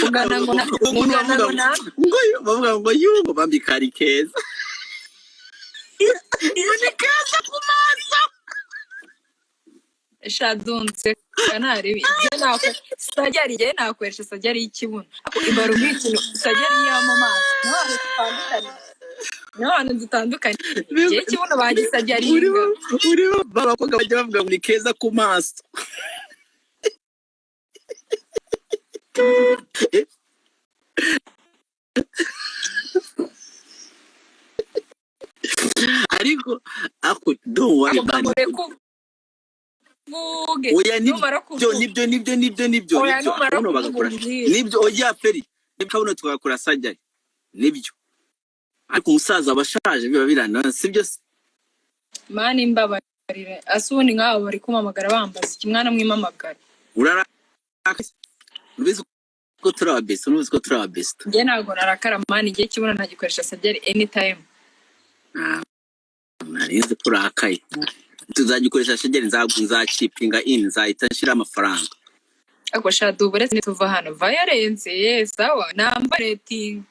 Ugana ngo na Umuntu ugana bavuga ngo na ngo bavuga ngo yuko bambika ari keza, ngo ni keza ku maso. Shadunse kanari ibyo nako sajari, njye nakoresha sajari y'ikibuno, ariko ibara ubw'ikintu sajari y'amamaso, niho hantu dutandukanye, niho hantu dutandukanye. Njye ikibuno bagisajaringa. Urimo urimo abakobwa bajya bavuga ngo ni keza ku maso. Ariko ako don't worry, ako man. Kamure kuvuge. Oya, nibyo. Numara kuvuga. Nibyo, nibyo, nibyo, nibyo. Oya. Nibyo. Numara Akabuno kuvuga bagakora umbwire. Nibyo, oya feri, nibyo, kabuno tugakora sajari, nibyo, ariko umusaza aba ashaje, biba birana, sibyo se? Mani mbabarire, ase ubundi nk'abo bari kumpamagara bambaza iki? Mwana mwimamagara. Uraraka, ubizi ko turi ababesito, ubizi ko turi ababesito. Njye ntabwo narakara, mani, igihe kibuno ntagikoresha sajari anytime. Narizi ko urakaye, tuzagikoresha shageri, nzacipinga in, nzahita nshira amafaranga. Ariko shadu, uretse nituva hano violence ye, sawa, namba rating.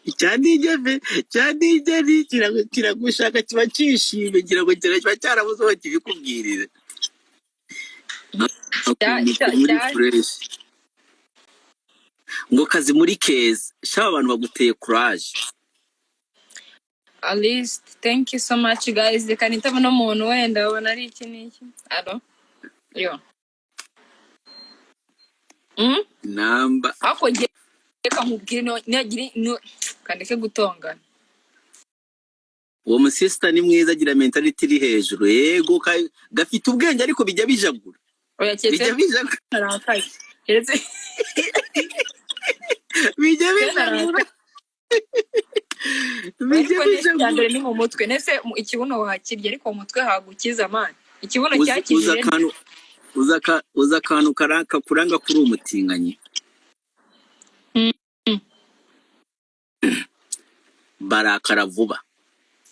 Icyanigeve cyanigeri kiragushaka, kiba cyishimye, ngira ngo kiba cyarabuze aho kibikubwirira. Cya cya muri cya fresh ngo kazi muri keza shaba, abantu baguteye courage. At least thank you so much, guys. Reka nitaba n'umuntu, wenda babona ari iki n'iki. Alo yo. Namba. Ariko njye reka nkubwire, nagire kandeke gutongana. Uwo musista ni mwiza, agira mentality iri hejuru, yego, gafite ubwenge, ariko bijya bijagura. Oya, keretse Bijya bijagura. narakaye, keretse Bijya keretse bijagura. narakaye. Bijya Ariko nese icya bijagura. mbere ni mu mutwe. Nese ikibuno wakirya, ariko mu mutwe hagukiza, mani, ikibuno Uzi uzi cyakijije. Akantu uzi uzi akantu kakuranga kuri umutinganyi. Barakara vuba,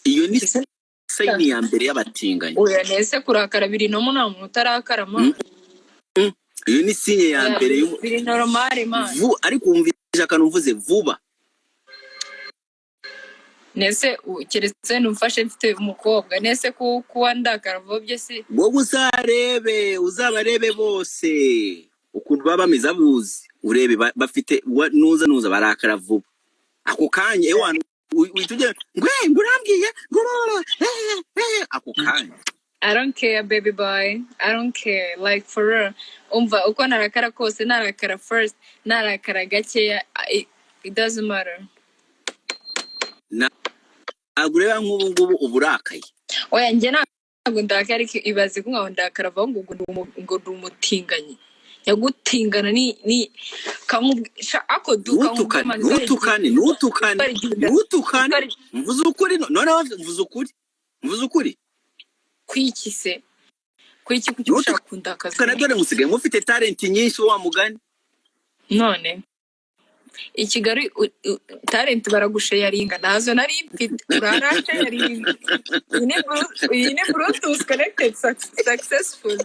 iyo ni Ese sign ya mbere y'abatinganyi. Oya, nese kurakara biri no nta muntu utarakara, mani. Iyo ni signe ya Oya, mbere biri normal, mani. Ariko wumvise akantu mvuze vuba? Nese keretse numfashe mfite umukobwa, nese kuba ndakara vuba byo si Wowe uzarebe, uzabarebe bose ukuntu baba bameze, abuzi urebe bafite nuza nuza barakara vuba ako kanya, ewana uhita ugenda ngo "Eh, ngo urambwiye ngo eh, eh," ako kanya. I don't care, baby boy. I don't care. Like, for real. Umva, uko narakara kose, narakara first, narakara gakeya, it doesn't matter. Ntabwo ureba nk'ubu ngubu uba urakaye. Oya, njye ntabwo ndakara, ariko ibaze ko nkaho ndakara vuba ngo ndi umutinganyi. Nyagutingana ni kamubwisha ako du Ntutukane. kamubwira. Ntutukane, ntutukane, ntutukane. Mvuze ukuri, noneho mvuze ukuri, mvuze ukuri. Kwiki se? Kwiki? Kuki ushaka kundakaza? Ntutukane, dore musigaye mufite talent nyinshi, wa mugani. None i Kigali talent baragusharinga, ntazo nari mfite, urarasharinga. Iyi ni bluetooth connected successful.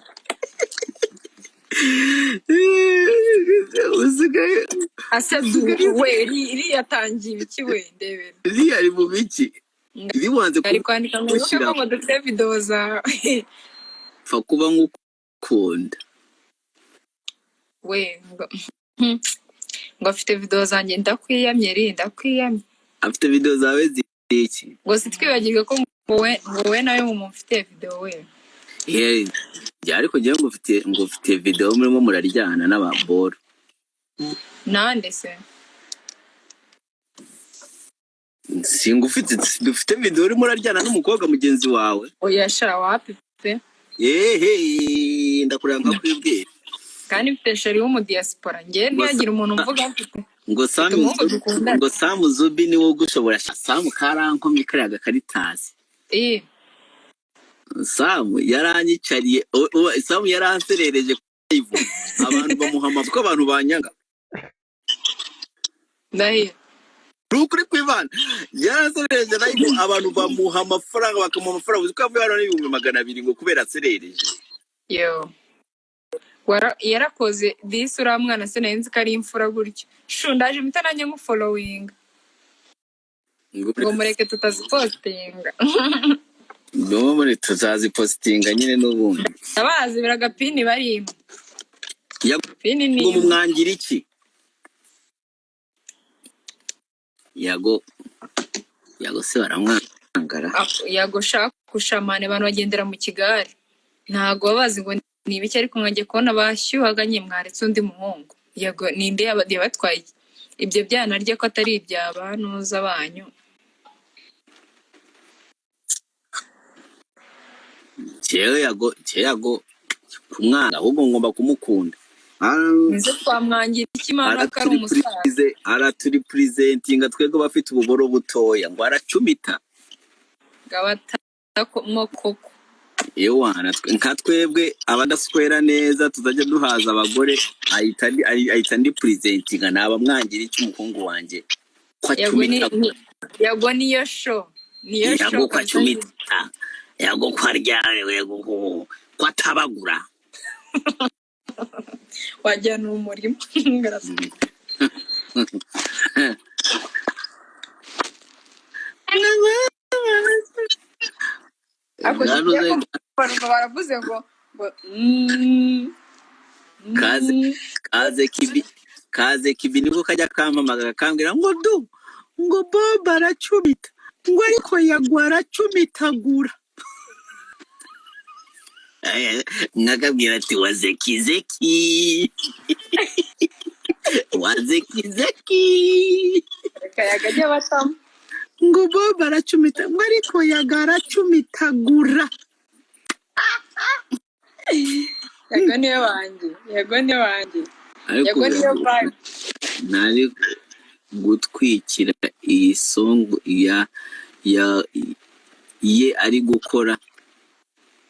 Usigaye Ase du usigaye we iriya atangiye ibiki we? Ndebera. Iriya ari mu biki? Iri wanze Ari kwandika ngo wibuke ko kumushyira ngo dufite video zawe. Pfa kuba ngukunda. We ngo ngo afite video zanjye, ndakwiyamye ri, ndakwiyamye. Afite video zawe ziki? Ngo sitwibagirwe ko ngo we nawe mu mufite video we. Yeah, ariko njyewe ngufitiye video murimo muraryana n'ababoro. Nande se? Singufite, dufite video urimo uraryana n'umukobwa mugenzi wawe. Oya sha, wapi pe. Ehe, ndakureba nkakwibwira. Kandi mfite chéri w'umudiaspora, njye Ngo ntiyagira umuntu mvuga, mfite ngo mfite Sam umuhungu Zubi, dukundana. Ngo Sam Zubi niwe ugushobora. Sam karankomye kariya gakaritasi. Eh. Sam yaranyicariye, Sam yaranserereje live, abantu bamuha amafu ko abantu banyanga. Ndahiro. Ni ukuri kw'Imana, yaranserereje live, abantu bamuha amafaranga, bakamuha amafaranga. Uzi ko yavuye hano n'200,000 ngo kubera aserereje? Yo. Yarakoze disi uriya mwana, sinari nzi ko ari imfura gutyo. Shu, ndaje mpita nanjye nkufollowinga. Ngo mureke tutazipostinga. N'ubundi tuzazipositinga nyine n'ubundi. Ndabazi biragapini barimo. Yago Pini ni ngo imwe. Mumwangira iki? Yago, Yago se baramwangara? Yago shakushamane, abantu bagendera mu kigare, ntago baba bazi ngo ni ibiki, ariko mwagiye kubona bashyuhaga nye, mwaretse undi muhungu. Yago ninde yabatwaye ibyo byana rye ko atari ibya banuza banyu? Jewe Yago, jewe Yago kumwanga, ahubwo ngomba kumukunda. Nize twamwangira iki Mana ko ari umusaza? Araturipresentinga twebwe abafite ububoro butoya, ngo aracumita. Ngabatamo koko. Ewana, nka twebwe abadaswera neza tuzajya duhaza abagore, ahita andi presentinga. Naba mwangira iki umuhungu wanjye ko Yago ni acumita? Yago niyo show, niyo show. Yago ko Kabisa. acumita, Yago ko arya, Yago ko atabagura. Wagira ni umurima. Ariko Naruze. Barumva baravuze ngo Kaze. Kaze kibi, kaze kibi, nibwo kajya kampamagara kambwira ngo du, ngo Bob aracumita, ngo ariko Yagwa aracumitagura. Nkakabwira ati wazekizeki, wazekizeki. Reka Yago ajye abatamo. Ngo Bob aracumita, ngo ariko Yago aracumitagura. Yago niwe wanjye, Yago niwe wanjye. Ariko Yago niyo vibe. Ntari gutwikira iyi song ya ye ari gukora,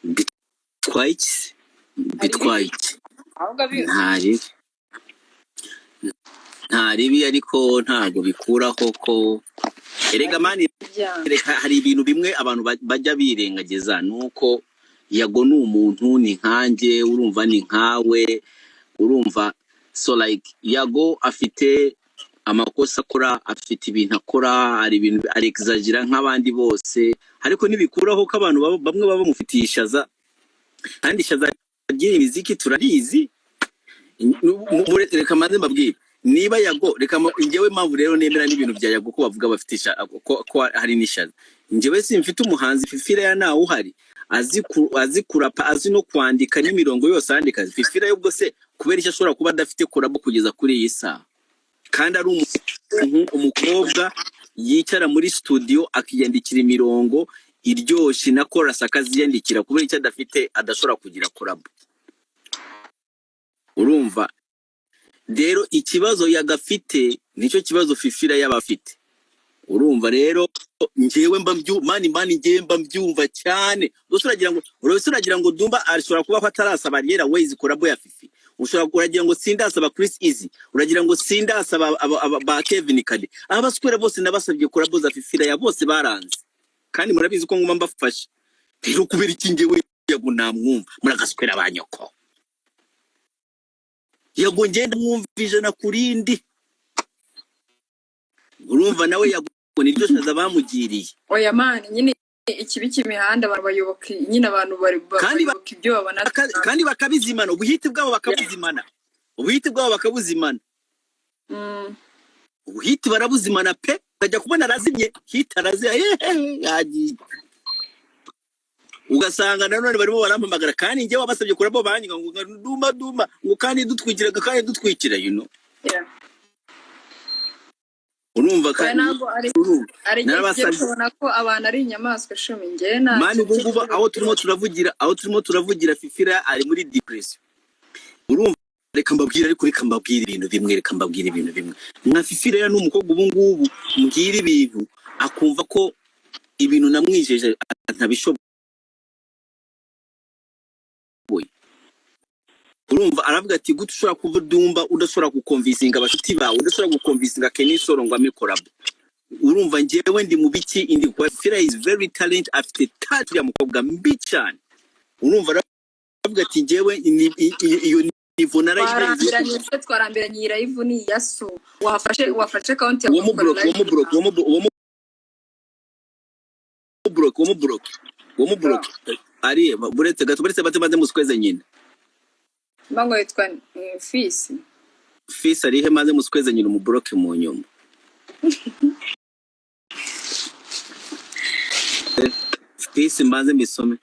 bitwaye iki se? Bitwaye iki? Ahubwo Ntari, nta ribi, ariko ntabwo bikuraho ko erega man. Byanga. Reka, hari ibintu bimwe abantu bajya birengagiza, nuko Yago ni umuntu, ni nkanjye, urumva, ni nkawe, urumva? So like, Yago afite amakosa akora, afite ibintu akora, hari ibintu arexagira nk'abandi bose, ariko ntibikuraho ko abantu bamwe baba bamufitiye ishaza, kandi ishaza ry'iyi miziki turarizi. Reka maze mbabwire, niba Yago, reka njyewe mpamvu rero nemera n'ibintu bya Yago, ko bavuga bafite ko hari n'ishaza, njyewe simfite umuhanzi Fifi Raya ntawe uhari azi kurapa, azi no kwandika n'imirongo yose andika. Fifi Raya ubwo se kubera icyo ashobora kuba adafite collabo kugeza kuri iyi saha, kandi ari umuntu, umukobwa yicara muri studio akiyandikira imirongo iryoshye na chorus akaziyandikira, kubera icyo adafite, adashobora kugira collabo? Urumva rero ikibazo yagafite nicyo kibazo Fifi Raya yaba afite. Urumva rero njyewe mba mby man, man, njyewe mba mbyumva cyane. Gusa uragira ngo, uretse uragira ngo Dumba ashobora kuba ko atarasaba Ariel Wayz collabo ya Fifi? Ushobora, uragira ngo sindasaba Chris Easy? Uragira ngo sindasaba ba Kevin Kade? Abaswera bose nabasabye collabo za Fifi Raya, bose baranze, kandi murabizi ko nguma mbafasha. Rero kubera iki njyewe Yago namwumva? Muragaswera ba nyoko. Yago ngenda mwumva 100%. Urumva nawe Yago niryo shaza bamugiriye. Oya man, nyine ikibi cy'imihanda, abantu bayoboka nyine, abantu bari Kandi bayoboka ibyo babona. Kandi bakabizimana, ubuhiti bwabo bakabuzimana, ubuhiti bwabo bakabuzimana. Ubuhiti barabuzimana pe, ukajya kubona arazimye hit, arazimye, yehe, yagiye. Ugasanga nanone barimo barampamagara, kandi njyewe wabasabye collabo banywa ngo Duma, Duma, ngo kandi dutwikira, kandi dutwikira. Urumva? Oya. Kandi Ntabwo ari urumva ari igihe kigera narabasabye. ukabona ko abantu ari inyamaswa icumi, njyewe nta Man, ubu ngubu aho turimo turavugira Fifi Raya ari muri depression. Urumva, reka mbabwire, ariko reka mbabwire ibintu bimwe, reka mbabwire ibintu bimwe. Nka Fifi Raya ni umukobwa ubu ngubu mbwira ibintu akumva ko ibintu namwijeje ntabishoboye. Urumva, aravuga ati: "Gute ushobora kuva Dumba udashobora guconvincinga abashuti bawe, udashobora guconvincinga Kenny Solo ngo ame collabo?" Urumva njyewe ndi mu biki indi kuba Fifi Raya is very talent, afite talent uriya mukobwa mbi cyane. Urumva, aravuga ati njyewe iyo Niveau narayirenze yo Twarambiranye se, twarambiranye. Iyi live ni iya so. Wafashe account yawe uwo ugakora mublock, uwo live. mublock, uwo mublock, uwo mublock, uwo mublock ari buretse gato, buretse baze maze musweze nyina. Mbango yitwa Fisi. Fisi arihe? Maze musweze nyina, umublock mu nyuma. Fisi mbanze mbisome.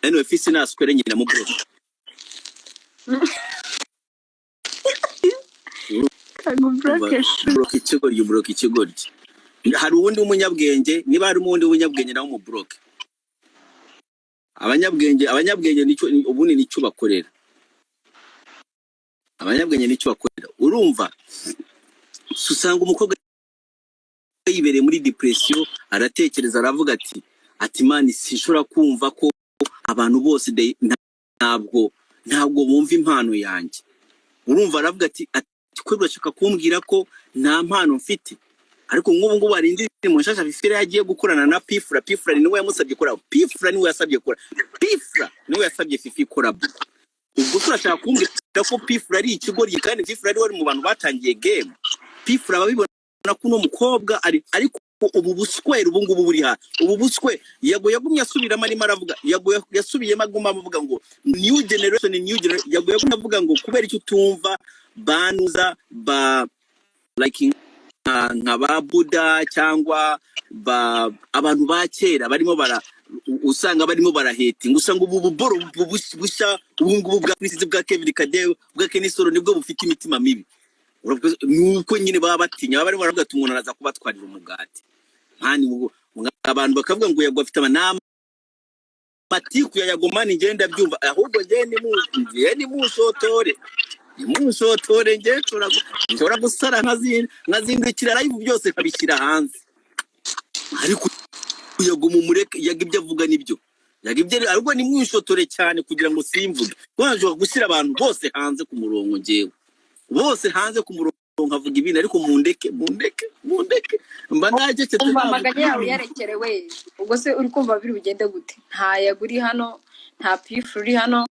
Anyway, Fisi naswere nyina mublock. Kagubroke. Block ikigoryi, block ikigoryi. Hari uwundi w'umunyabwenge? Niba hari uwundi w'umunyabwenge nawe umublock. Abanyabwenge nicyo ubundi nicyo bakorera. Abanyabwenge nicyo bakorera. Urumva, usanga umukobwa yibereye muri depression, aratekereza, aravuga ati man, sinshobora kumva ko abantu bose ntabwo bumva impano yanjye. Urumva, aravuga ati ko urashaka kumbwira ko nta mpano mfite? Ariko nk'ubu ngubu hari indirimbo nshasha Fifira yagiye gukorana na Pifura. Pifura ni we yamusabye kora, Pifura niwe yasabye kora, Pifura niwe yasabye Fifi collab. Ubwo turashaka kumbwira ko Pifura ari ikigoryi, kandi Pifura ari wari mu bantu batangiye game? Pifura ababibona ko uno mukobwa ari, ariko ubu buswera ubu ngubu buri ha ubu buswe Yago yagumye asubiramo, arimo aravuga. Yago yasubiyemo, aguma avuga ngo new generation, new generation. Yago yagumye avuga ngo kubera icyo utumva banuza ba like nka ba Buda cyangwa ba abantu ba kera barimo bara usanga barimo barahetinga, usanga ubu buboro bushya ubu ngubu bwa Chris, bwa Kevin Kadeo, bwa Kenny Solo nibwo bufite imitima mibi. Nuko nyine baba batinya, baba barimo baravuga ati umuntu araza kubatwarira umugati. Mani abantu bakavuga ngo Yago afite amatiku ya Yago. Mani ngenda byumva, ahubwo ngewe nimushotore, nimushotore. Ngewe nshobora gusara nkazindukira live byose nkabishyira hanze. Ariko Yago mumureke. Yago ibyo avuga nibyo, Yago ibyo, ahubwo nimwishotore cyane kugira ngo simvuge. Nshobora gushyira abantu bose hanze ku murongo, ngewe bose hanze ku murongo nkavuga ibintu, ariko mundeke, mundeke, mundeke, mba nagecetse. Umva, Ntabwo amaganya yawe yarekerewe. Ubwo se uri kumva biri bugende gute? Nta Yago uri hano, nta Pifu uri hano.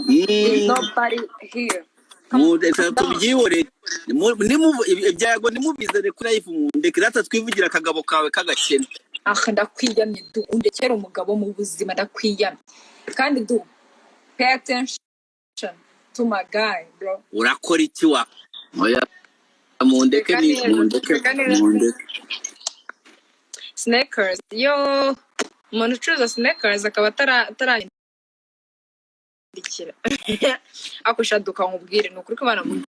There's nobody here. Come Mureka down. Tubyihore. Ibyago nimubizane kuri live, mundeke rata twivugira akagabo kawe k'agakene. Ah, ndakwiyamye du, undekere umugabo mu buzima, ndakwiyamye. Kandi du, pay attention to my guy, bro. Urakora iki wa? Oya, mundeke. Seka Ni neza. mundeke. Seka neza. Mundeke. Sneakers yo, umuntu ucuruza sneakers akaba ataranyandikira akushaduka, nkubwire ni ukuri ko bana mu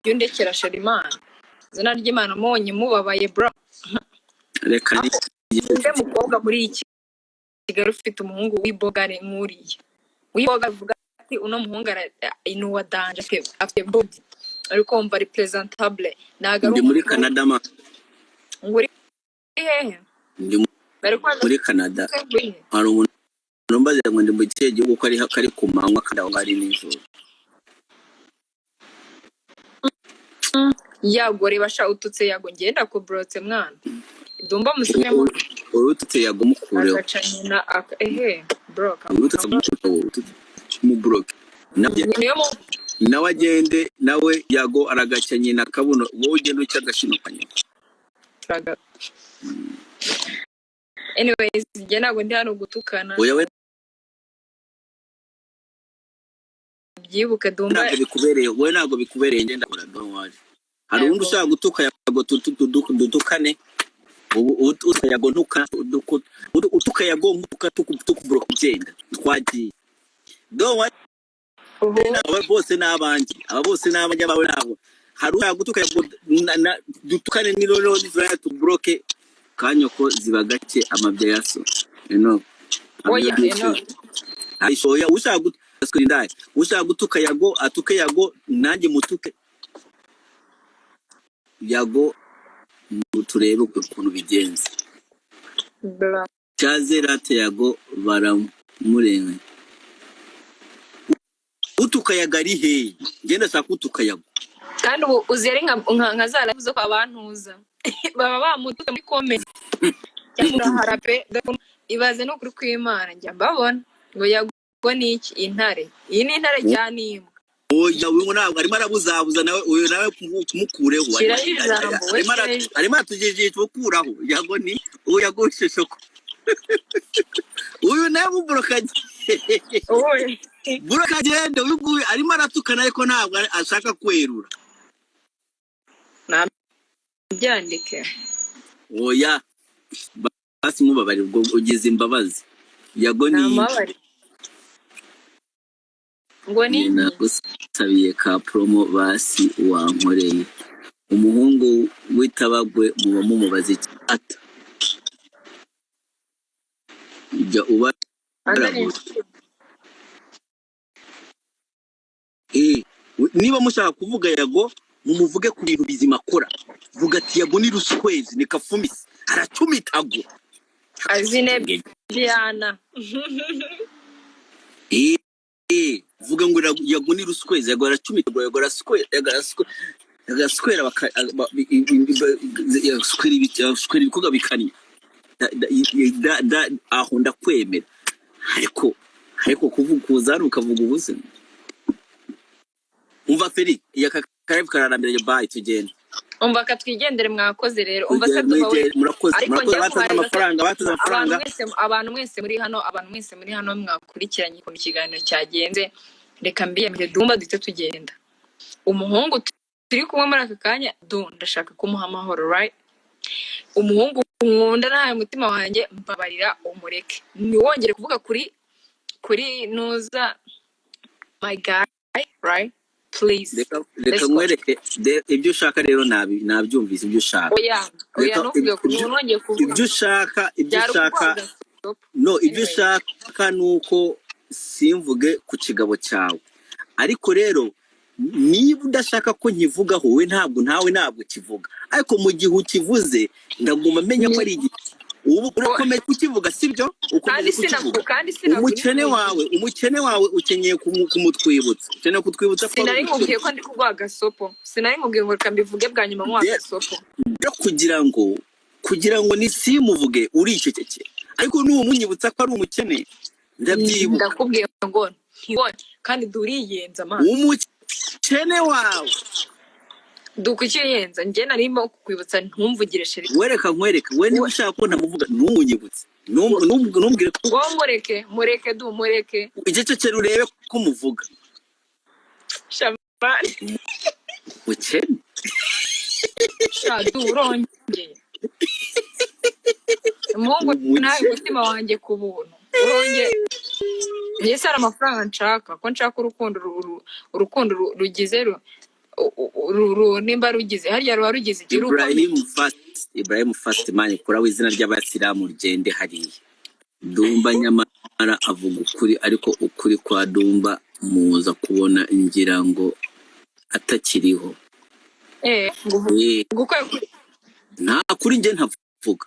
jya undekera sheri. Imana, izina ry'Imana, mubonye mubabaye, bro. Reka. Aho ninde mukobwa muri iki Kigali ufite umuhungu w'ibogare nk'uriya w'iboga, avuga ati uno muhungu ni uwa danger, afite body, ari kumva ari presentable, ntabwo ari Ndi muri umuntu Canada ma. Ngo uri hehe? Ndi Bari kubaza muri Canada. Se ngo uri he? Hari umuntu umbaza ngo ndi mu kihe gihugu, ko ari ku manywa kandi aho ngaho ari nijoro. Yago, reba sha, ututse Yago, ngenda kuburotse mwana, dumba musomemo. Urututse Yago mukureho. Agaca nyina ehe bro. Urututse mukureho, urututse muburoke. Niyo mpamvu. Nawe agende, nawe Yago aragaca nyina kabuno, wowe ugenda uca agashino kanyoko. Anyways, njye ntabwo ndi hano gutukana. Oya we. Byibuke dumba. Ntabwo bikubereye wowe, ntabwo bikubereye. Ngenda kora, don't worry. Hari uwundi Yego. ushaka gutuka Yago, dutukane. Ubu utuka Yago ntuka utuka Yago ntuka tukuburoka, ugenda twagiye, don't worry. Ubu Aba bose ni abanjye, aba bose ni abanjye, abawe nabo. Hari ushaka gutuka Yago, dutukane, ni rero nizaya tuburoke kanyoko ziba gake amabya ya so eno. Oya eno. Oya, ushaka gutuka, ushaka gutuka Yago atuke Yago, nanjye mutuke Yago, turebe ukuntu bigenza. Bra. Cyaze rate Yago baramurenga. Utuka Yago ari hehe? Ngenda ndashaka utuka Yago. Kandi ubu uzi ari nka za live zo kwa bantuza. Baba bamututse muri comment cyangwa urahara pe. Ibaze n'ukuri kw'Imana, njya mbabona ngo Yago ni iki? Intare, iyi ni intare cyane, imbwa. Oya, uyu ntabwo arimo arabuzabuza nawe, uyu nawe kumukureho. Shyiraho ijambo we. Arimo Shyiraho. Arimo aratujijisha gukuraho Yago ni uyu, Yago sheshoko, uyu nawe muburokage. Wowe. Burokagende, uyu nguyu arimo aratukana ariko ntabwo ashaka kwerura. Nabyandike. Oya, basi mubabarire ubwo ugize imbabazi. Yago ni Namubabare ngo ni Njye nagusabiye ka promo basi wankoreye. Umuhungu w'itabagwe muba mumubaza iki? Ata jya ubarabura. Niba mushaka kuvuga Yago, mumuvuge ku bintu bizima akora. Vuga ati Yago ni ruswezi, ni kafumisi, aracumitago. Azine Diana. Vuga ngo Yago ni ruswezi, Yago aracumitago, Yago araswera, Yago araswera, Yago araswera araswera araswera ibikorwa bikanya. Aho ndakwemera, ariko kuvuga kuza hano ukavuga ubusa. Umva feri iya kakarevu kararambiranye, bayi tugenda. Umva katwigendere, mwakoze rero. Umva se Tugende, duba we. Murakoze. Ariko Murakoze. njye Batanze muhaye amafaranga, batanze abantu amafaranga. Mwese, abantu mwese muri hano, abantu mwese muri hano mwakurikiranye ukuntu ikiganiro cyagenze, reka mbiyamire. Dumba, duhite tugenda. Umuhungu turi kumwe muri aka kanya, du, ndashaka kumuha amahoro, right? Umuhungu nkunda nahaye umutima wanjye, mbabarira umureke, ntiwongere kuvuga kuri nuza my guy, right? Please. Reka reka Let's go. Nkwereke ibyo ushaka rero, nabyumvise ibyo ushaka. Oya oya. Reka Ntuvuge ku nongeye kuvuga. Ibyo ushaka, ibyo Byari ushaka. ukuvuga stop. No, ibyo Anyway. ushaka ni uko simvuge ku kigabo cyawe, ariko rero niba udashaka ko nkivugaho, we ntabwo, ntawe ntabwo kivuga, ariko mu gihe ukivuze ndaguma menya ko ari igiti. Ubu urakomeye kukivuga, sibyo? Kandi Ukomeje sinaku kukivuga. Kandi sinaku Umukene wawe, umukene wawe ukenyeye kumutwibutsa, ukeneye kutwibutsa ko ari Sinari umukene. nkubwiye ko ndi kuguha agasopo. Sinari nkubwiye ngo reka mbivuge bwa nyuma nkuha agasopo. Rero kugira ngo nisimuvuge uricecekera, ariko numunyibutsa ko ari umukene ndabyibuka. Ndakubwiye ngo ntiwone kandi duriyenza amaso. Umukene wawe. Dukukiyenza, njye narimo kukwibutsa ntumvugire chéri. Wereka nkwereke we, niba ushaka ko ntamuvuga ntumunyibutse. Ntumbwire ko Ngo mureke, mureke du, mureke. Icecekere urebe ko muvuga. Shamani. Mukene. Sha du, urongeye. Umuhungu nawe Umukene. Umutima wanjye ku buntu urongeye. Njye se hari amafaranga nshaka? Ko nshaka urukundo urukundo rugize nimba rugize harya ruba rugize iki? Rukomeye. Ibrahim Fast, Ibrahim Fast, man, kuraho izina ry'abayisilamu rigende hariya. Dumba nyamara avuga ukuri, ariko ukuri kwa Dumba muza kubona ngira ngo atakiriho. Ngo uvuge gukora. Nta kuri njye ntavuga.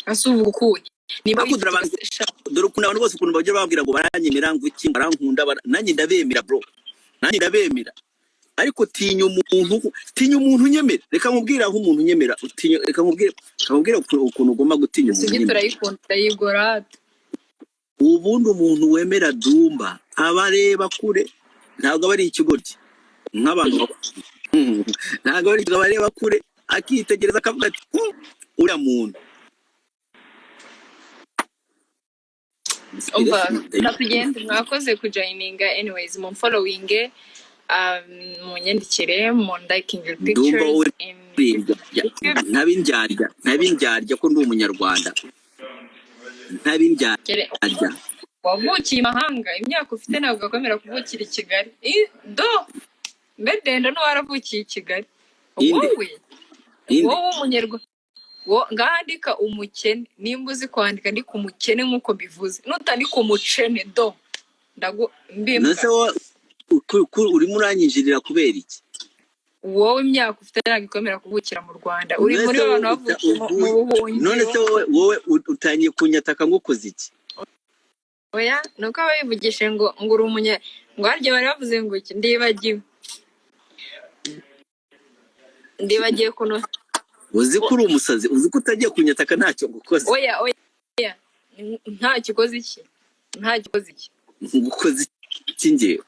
Ase uvuga ukuye niba Ariko dore abantu wifite sha. Dore ukuntu abantu bose, ukuntu bajya bambwira ngo baranyemera, ngo iki, barankunda, nanjye ndabemera bro, nanjye ndabemera, ariko tinya umuntu, tinya umuntu unyemera. Reka nkubwire aho umuntu unyemera utinya, reka nkubwire ukuntu ugomba gutinya umuntu Isugi unyemera. Turayikunda yigorate. Ubundi umuntu wemera Dumba aba areba kure, ntabwo aba ari ikigoryi nk'abantu ntabwo ari aba areba kure, akitegereza akavuga ati: Uriya muntu." Umva, tugende. Mwakoze kujoininga. Anyways, mumfollowinge, munyandikire, munlikinge Dumba pictures wowe in uri YouTube. Ntabindyarya, ntabindyarya ko ndi umunyarwanda, ntabindyarya. Wavukiye imahanga, imyaka ufite ntabwo gakomera kuvukira i Kigali. Do mbe denda n'uwaravukiye i Kigali. Inde? Wowe. Inde? Wowe w'umunyarwanda, ngandika umukene. Nimba uzi kwandika, ndika umukene nk'uko mbivuze. Nutandika umucene, do ndagu mbimbwa. Nase wowe urimo uranyinjirira kubera iki? Wowe imyaka ufite ntabwo ikomera kuvukira mu Rwanda, uri None muri se ba bantu wowe bavukiye mu uvuye none buhungiro. Se wowe utangiye kunyataka ngo ukoze iki? Oya, ni uko aba yivugishije ngo uri umunya, ngo harya bari bavuze ngo iki? Ndibagiwe. Ndibagiye kuno. Uzi ko uri umusazi? Uzi ko utagiye kunyataka ntacyo ngukoze? Oya, oya, nta kikoze iki, nta gikoze iki. Ngukoze iki njyewe?